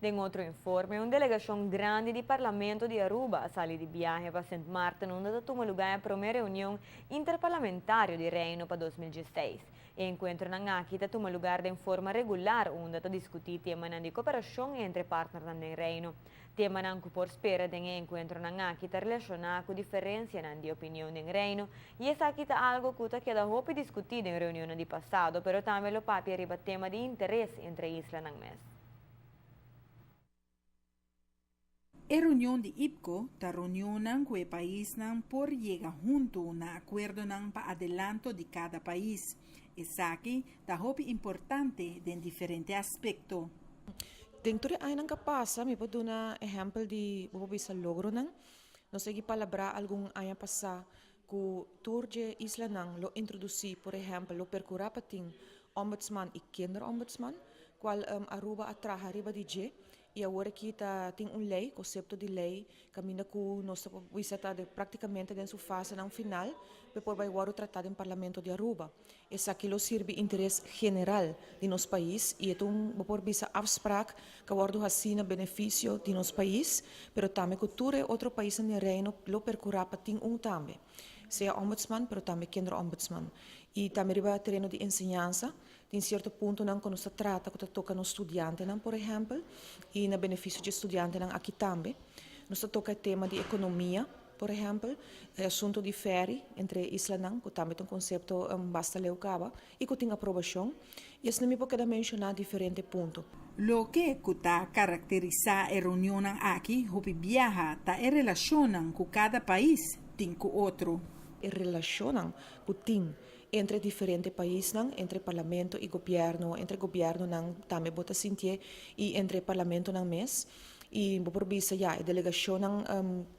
Den otro informe, un delegacion grandi di Parlamento di Aruba a sali di biahe pa Sint Maarten unda ta tuma lugar e prome reunion interparlamentario di Reino pa 2016. E encuentronan aki ta tuma lugar den forma regular unda ta discuti temanan di cooperacion entre partnernan den Reino. Temanan cu por spera den e encuentronan aki ta relaciona cu diferencianan di opinion den Reino y esaki ta algo cu ta keda hopi discuti den reunionnan di pasado, pero tambe lo papia riba tema di interes entre islanan mes. E reunion di IPCO ta reunionnan ku e paisnan por yega huntu na akuerdonan pa adelanto di kada pais. Esaki ta hopi importante den diferente aspekto. Den tur e añanan ku a pasa mi por duna ehèmpel di bo por bisa logronan. Nos a yegi palabrá algun aña pasá ku tur dje islanan lo introdusí, por ehèmpel lo perkurá pa tin ombudsman i kinderombudsman, kual Aruba a traha riba di dje i awor aki ta tin un lei, konsepto di lei, kaminda ku nos ta por bisa ta praktikamente den su fasenan final pa e por bai wòrdu tratá den Parlamento di Aruba. Esaki lo sirbi interes general di nos pais i e ta un, bo por bisa, afspraak ku a wòrdu hasí na benefisio di nos pais, pero tambe ku tur e otro paisnan den Reino lo perkurá pa tin un tambe, sea ombudsman pero tambe kinderombudsman. I tambe riba tereno di enseñansa tin sierto puntonan ku nos ta trata ku ta toka nos studiantenan, por ehèmpel, i na benefisio dje studiantenan aki tambe. Nos ta toka e tema di ekonomia. Por ehèmpel, e asuntu di fèri entre e islanan, ku tambe ta un konsepto basta leu kaba i ku tin aprobashon. I asina mi por keda menshoná diferente punto. Loke ku ta karakterisá e reunionnan aki hopi biaha ta e relashonnan ku kada pais tin ku otro. E relashonnan ku tin entre diferente paisnan, entre parlamento i gobièrnu, entre gobièrnunan tambe bo ta sintié i entre parlamentonan mes. I bo por bisa ya, e delegashonnan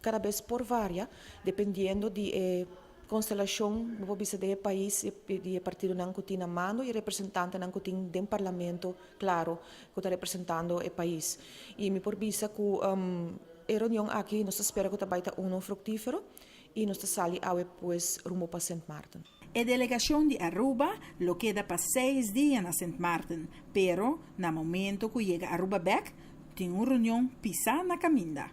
kada bes por varia dependiendo di e konstelashon, bo por bisa den e pais, di e partidonan ku tin na mando i e representantenan ku tin den parlamento, klaro, ku ta representando e pais. I mi por bisa ku e reunion aki nos ta spera ku ta bai ta uno fruktífero i nos ta sali awe pues rumbo pa Sint Maarten. E delegashon di Aruba lo keda pa seis dia na Sint Maarten, pero na momento ku yega Aruba bèk, Tin un reunion pisá na kaminda.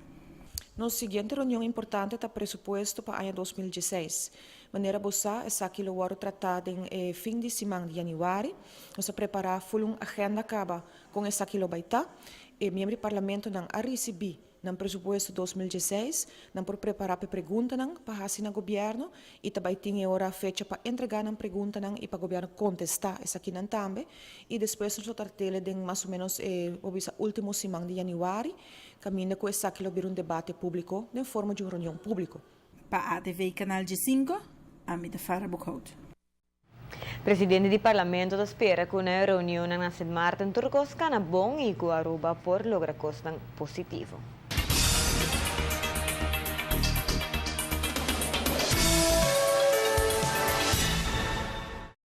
Nos siguiente reunion importante ta presupuesto pa aña 2016. Manera bo sa, esaki lo wòrdu tratá den e fin di siman di yanüari. Nos a prepará ful un agenda kaba kon esaki lo bai ta. E miembro di parlamentonan a risibí nan presupuesto 2016, nan por prepará pa e preguntanan pa hasi na gobièrnu i ta bai tin e ora fecha pa entregá nan preguntanan i pa gobièrnu kontestá esakinan tambe. I despues nos lo tart'el den mas o ménos e, bo bisa, último siman di yanüari, kaminda ku esaki lo bira un debate públiko den forma di un reunion públiko. Pa ATV Kanal 5, ami ta Farah Boekhout. Presidente di Parlamento ta spera ku na e reunionnan na Sint Maarten tur kos kana bon i ku Aruba por logra kosnan positivo.